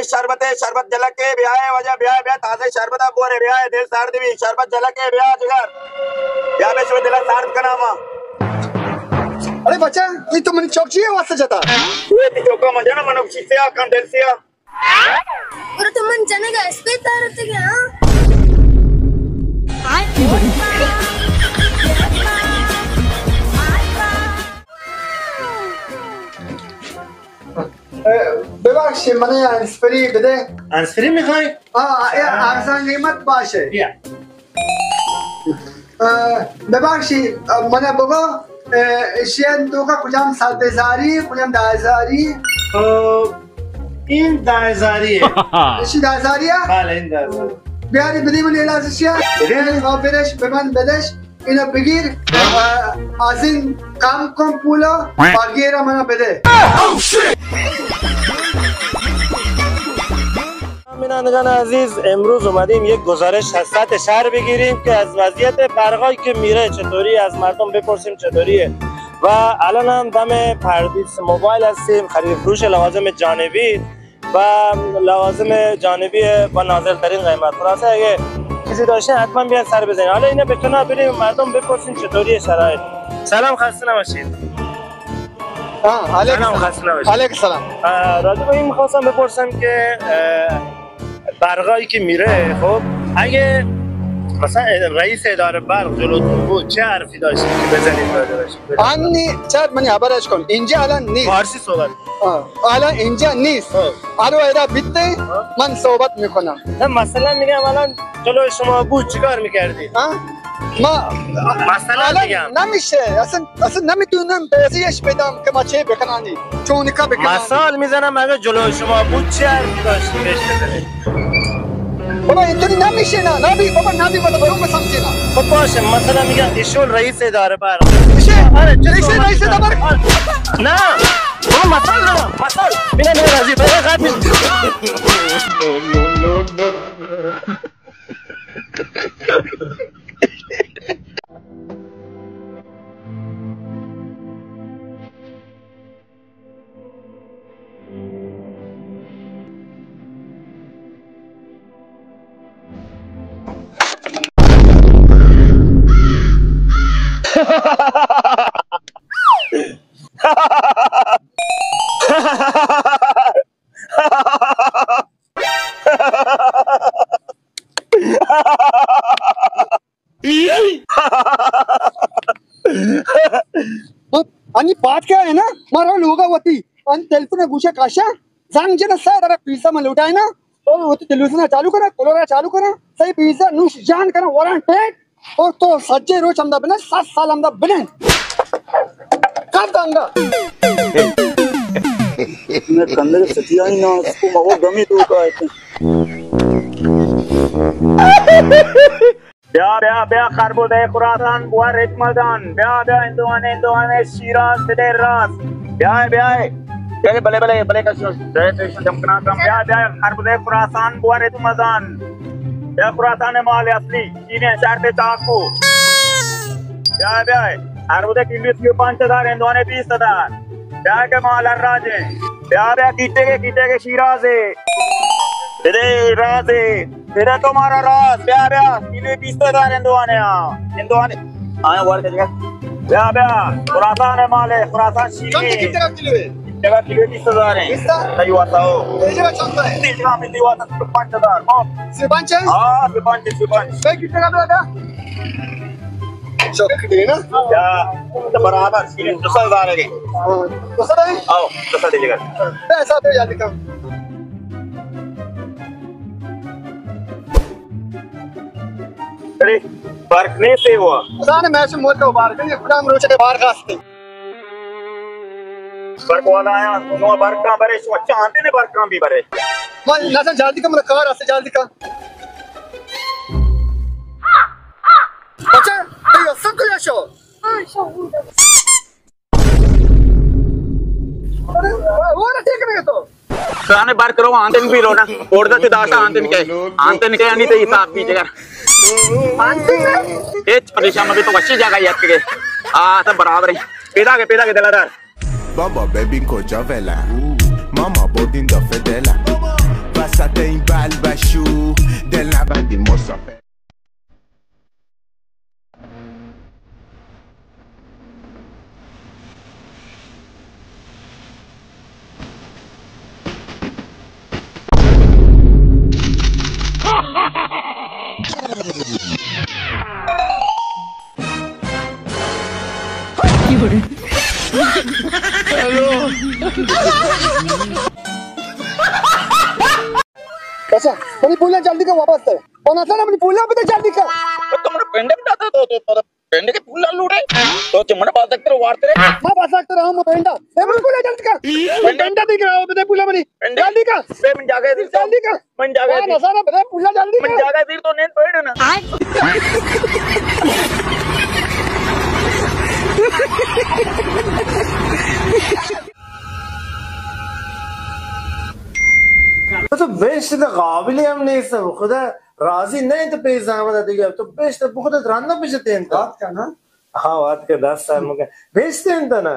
شربت، شربت جلکے، بیا اے واجہ، بیا، بیا، تازہ شربت بورے، بیا اے، دل سرد بی، شربت جلکے، بیا جگر۔ بیا بے شو دل سرد کنا ما۔ ارے بچہ، اے تو منی چوک چی واسطہ جتا؟ اے تی چوکا من جنا منو شیشے آ کن دل سیا۔ اور تو من جنگا اسپیت آرتے گیا، ہاں؟ اے، ببخشید، من یه انسفری بده. انسفری می‌خوای؟ آه، یه ارزان قیمت باشه. بیا. اه، ببخشید، اه، من بگو، اه، شیان تو کا کجام سد هزاری، کجام ده هزاری؟ اه، این ده هزاریه. اشی ده هزاریه؟ بله، این ده هزاری. بیاری بدی من علاج شیان. بدی؟ آه، بدش، به من بدش. اینو بگیر، اه، از این کم کن پولا، بقیه را منو بده. بینندگان عزیز، امروز اومدیم یک گزارش از سطح شهر بگیریم که از وضعیت برقایی که میره چطوری، از مردم بپرسیم چطوریه. و الان هم دم پردیس موبایل هستیم، خرید فروش لوازم جانبی و لوازم جانبی با نازل ترین قیمت. خلاصه اگه چیزی داشتین حتما بیان سر بزنین. حالا اینا به کنار بریم، مردم بپرسیم چطوری شرایط. سلام، خسته نباشید. آه، علیک سلام، السلام. خسته نباشید. علیک السلام. اه، راجع به این می‌خواستم بپرسم که، اه، برقایی که میره، خب، اگه مثلا رئیس اداره برق جلوتون بود، چه حرفی داشتید که بزنید راجع بهش؟ آنی چت منی خبرش کن. اینجا الان نیست. فارسی صحبت. آه. الان اینجا نیست. آه. الو ادا بیته، آه. من صحبت می‌کنم. نه، مثلا می‌گم الان جلوی شما بود، چیکار می‌کردید؟ آه؟ ما مثلا الان می‌گم. نمیشه. اصلا، اصلا نمی‌تونم توضیحش بدم که ما چه بکنانی. چونکا بکنانی. مثال می‌زنم، اگه جلوی شما بود، چه حرفی داشتید بهش بزنید؟ بابا، اینطوری نمیشه نه. نبی، بابا، نبی، بابا، تو بسمجه نه. خب باشه، مثلا می‌گم ایشون رئیس اداره برق. می‌شه؟ آره، چه رئیس، صحبت رئیس می‌کنه؟ اداره برق. آره. نه. بابا، مثال نه، مثال. بینه نه راضی، بابا، قد نیست. انی پاد کئے نا، مارا لوگا وتی، ان تلفن گوشا کاشا، زنگ جنا سا، درا پیسا من لوٹائے نا، او وتی تلویزیون چالو کرا، کولورا چالو کرا، صحیح پیسا نوش جان کرا، وران ٹیک، او تو سجے روچ ہمدا بنن، سات سال ہمدا بنن۔ کر دنگا۔ میں کندر ستیائی نا، اس کو مغو گمی تو کا ہے۔ بیا، بیا، بیا، خربزهٔ خراسان بوار اتمدان. بیا، بیا، هندوانه، هندوانه، شیراز، بدر راز. بیا، بیا. بله، بله، بله، بله، کشو. جای تو ایشان دم کنان کن. بیا، بیا، خربزهٔ خراسان بوار اتمدان. بیا، خراسان مال اصلی. چینی شرط چاکو. بیا، بیا. خربزه کیلو سی و پنج هزار، هندوانه بیست هزار. بیا که مال راجه. بیا، بیا، کیٹے کے، کیٹے کے شیرازے. دے، دے، رازے. دے، دے، تمہارا راز. بیا، بیا، کیلو بیست ہزار ہندوانے، ہاں. ہندوانے. آیا، وار کے جگہ. بیا، بیا، خراسان ہے مال ہے، خراسان شیریں. چند کیٹے کا کیلو ہے؟ کیٹے کا کیلو بیست ہزار ہے. بیست ہزار؟ نہیں ہوا تھا وہ. یہ جگہ چند ہے؟ یہ جگہ میں دیوا تھا پانچ ہزار. ہاں. سی پانچ ہے؟ ہاں، سی پانچ، سی پانچ. کئی کیٹے کا بیا؟ چک دے نا. یا، تو برابر، دو سو ہزار ہے. ہاں. دو سو ہے؟ آؤ، دو سو دے دیگا. پیسہ تو یاد کم. ارے، فرق نہیں سے ہوا. خدا نے میں سے موت کو بار کنی، خدا ہم روچے بار کاستے. برق والا آیا، نو برقاں برے، شو اچھا آنتے نے برقاں بھی برے. من نہ جلدی کا، من کار اسے جلدی کا. اچھا، تو یہ سب کجا شو؟ ارے، وہ نہ ٹھیک نہیں تو. سانے برق رو آنتن بھی رو نا. اوڑدا تے داشتا آنتن کے. آنتن کے انی تے حساب بھی جگہ. آنتن؟ اچ پریشان مبی، تو وشی جگہ یاد کے. آ، سب برابر ہے. پیدا کے، پیدا کے دلادار. بابا ببین کجا ولم، ماما بردین دفعه دلم. ستیں بال بشو، دل نبندی مسافر. اچھا، منی پولا جلدی کا واپس دے. اور نہ سر، منی پولا بھی دے جلدی کا. تو من پنڈ بٹا تو تو پنڈ کے پولا لوڑے. تو چمڑا بازک تر وارتے رے. ما بازک تر ہوں، پنڈا. اے منی پولا جلدی کا. پنڈا. پنڈا دی کرا، بدے پولا منی. پنڈا. جلدی کا. بے من جاگے دی. جلدی کا. من جاگے دی. نہ سر، بدے پولا جلدی من کا. جاگے دی تو نیند پڑ نا. تو بہشت قابل ہم نیست، خدا راضی نہ انت پہ زحمت دیگہ. تو بہشت بخود رندا بجتے انت. بات کا نا؟ ہاں، بات کا دس سال مکہ. بہشت انت نا؟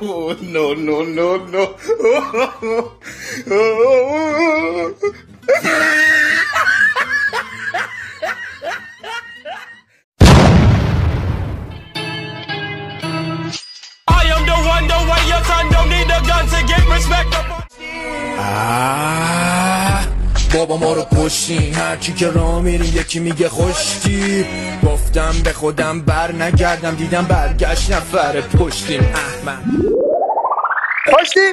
Oh, no, no, no, no. I am the one, the way your son don't need a gun to get respect. آه، بابا ما رو کشتین، هر چی که راه میریم یکی میگه خوشتی. گفتم به خودم بر نگردم، دیدم برگشت نفر پشتیم. احمد. خوشتی.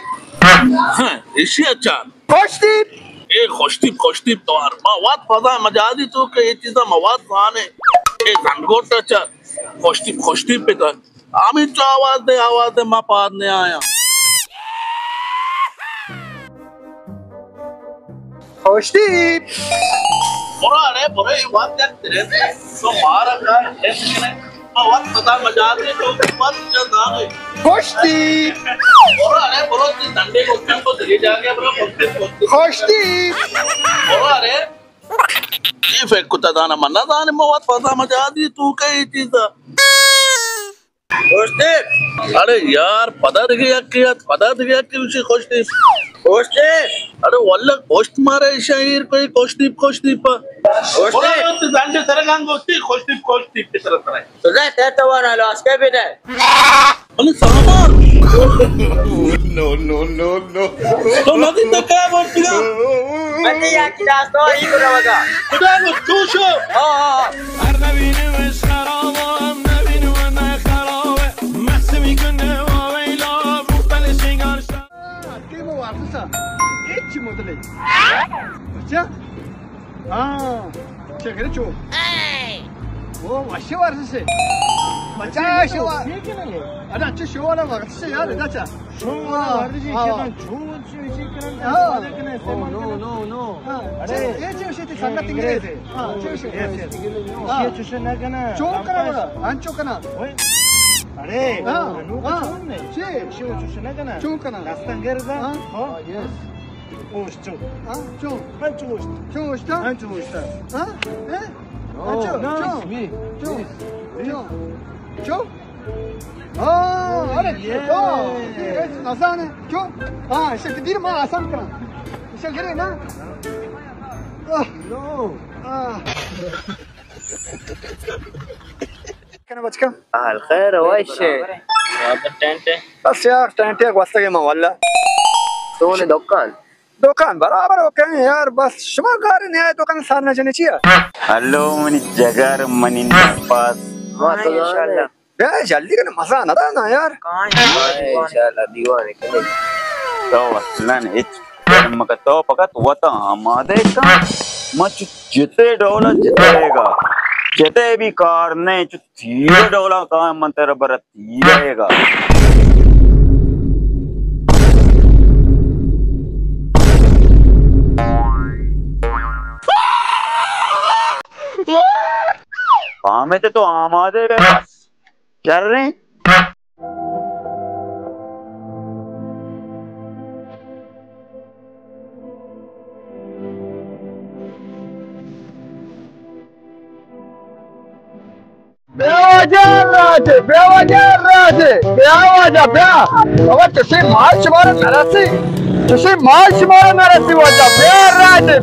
ہاں، ایشی اچھا. خوشتی. اے خوشتی، خوشتی توار. ما وات پدا مجازی تو کہ یہ چیزا مواد زانے. اے زنگوٹ اچھا. خوشتی، خوشتی پتا. ہمینچو آواز دے، آواز دے، ما پاد نہ آیاں. خوشتی. برو اڑے، برو، اے وقت یک ترے دے. تو مارا کار ٹیسٹ کنے. ما وقت پتا مجال دے، تو وقت چند آگے. خوشتی. برو اڑے، برو، تی ڈنڈے کو کن کو دلی جا گیا، برو، خوشتی، خوشتی. خوشتی. برو اڑے. اے فکر کتا دانا من نہ زانے، ما وت پدا مجازی تو کئی چیزا. خوشتی. اڑے یار، پدا دگہ یکی ات، پدا دگہ یکی اسی خوشتی. خوشتی. اڑے واللہ گوشت مارا ایشا ایر کوئی خوشتی، خوشتی پا. خوشتی. برو تو زنڈ سر گان گوشتی، خوشتی، خوشتی پہ سر سر. تو زن تے تو وانا لو اسکے بھی دے. منی سامان. No, no, no, no. تو مدی تکا گوشتگا. مدی یک داستان ای کو روگا. خدا گو چوشو. ہاں، ہاں، ہاں. ہر نبینی وش خرابم، نبینی و نہ خرابه. مست می‌کنه و ویلا، مختل شنگار شا. تی مو وارسا. هیچ مدلی. اچھا؟ ہاں، چہ گرے چو. او، وشی ورزشے. بچا شو. ادا چہ شو والا ورزشے یار، ادا چہ. شو والا ورزشے، ہاں. چہ چو، چو، چی کرن، ہاں. استفادہ کرن، استعمال کرن. نو، نو، نو. ہاں، اڑے. چہ، اے چہ شتی سنگت انگریز ہے. ہاں، چہ شتی. یس، یس. ہاں. چو شو نہ کنا. چو کنا بڑا، ہاں، چو کنا. اڑے، ہاں، انو ہاں. چون نے. چی؟ چو، چو شو نہ کنا. چو کنا. دستان گرزا. ہاں. ہاں. یس. اوشت چو. ہاں، چو. ہاں، چو اوشت. چو اوشتا؟ ہاں، چو اوشتا. ہاں؟ اے؟ نو، ہاں، چو، نو، چو. می. چو. می. چو. چو. ہاں، ارے، یے. چو. اے، اے، نزانے. چو. ہاں، اسے دیر ما آسان کرا. اسے گرے نا. آہ. نو. آہ. کنا بچکا؟ حال خیر، وش ئے؟ ٹینٹ ئے؟ بس یار، ٹینٹ ئے گوستگے ما واللہ. تو نے دکان؟ دکان برابر اوکے یار، بس شما گار نیائے دکان سر نہ جنے چیا؟ ہلو منی جگر، منی نفس. ما تو انشاءاللہ. بیا جلدی کن، مزہ نہ دا نا یار. کائیں؟ انشاءاللہ دیوانے کنے. تو اصلاً ہچ مکن، تو فقط وتا آمادہ کن. ما چو جتے ڈولا جتائے گا. کتے بھی کار نہیں، چو تیر ڈولا کام من تیرا برا تیر آئے گا۔ کام ہے تو آمادے بے بس۔ چل رہے ہیں۔ بیا واجہ راجے، بیا واجہ راجے، بیا واجہ بیا۔ بابا چشی مال شمارا نرسی، چشی مال شمارا نرسی واجہ، بیا راجے۔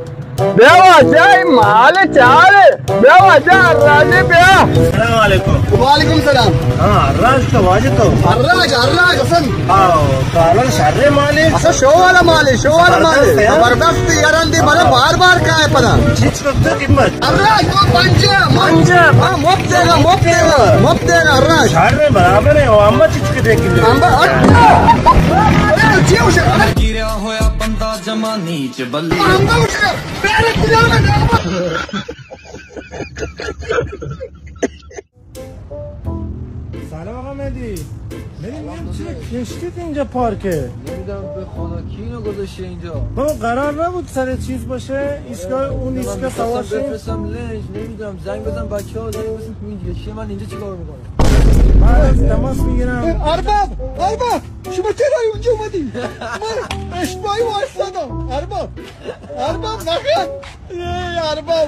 بیا واجہ، اے مال چارے۔ بیا واجہ، ہر راجے بیا۔ السلام علیکم۔ وعلیکم السلام۔ ہاں، ہر راج تو واجہ تو۔ ہر راج، ہر راج حسن۔ ہاں، کالر شرے مالے۔ اصل شو والا مالے، شو والا مالے۔ زبردست ہے، ہاں۔ زبردست یاران دی بلا بار بار کائے پدا۔ چیز کو تو قیمت۔ ہر راج تو پنجا، پنجا۔ ہاں، مفت دے گا، مفت دے گا، مفت دے گا ہر راج۔ شرے برابر ہے، وہ امبا چیز کے دے کے۔ امبا، اچھا۔ ارے، جی ہو شکر۔ گرا ہویا بندہ جمع نیچ بلی۔ امبا اٹھ کر۔ سلام آقا مهدی. مهدی، نمی‌دونم چرا کشتیت اینجا پارکه. نمی‌دونم به خدا کی اینو گذاشته اینجا. بابا، قرار نبود سر چیز باشه، ایستگاه، اون ایستگاه سوار شیم. بفرستم لنج، نمی‌دونم، زنگ بزن بچه‌ها، زنگ بزن تو این دیگه. چیه، من اینجا چیکار می‌کنم؟ من از تماس می‌گیرم. ارباب، ارباب، شما چرا اونجا اومدی؟ من اشتباهی وایستادم. ارباب، ارباب نخند. ای ارباب.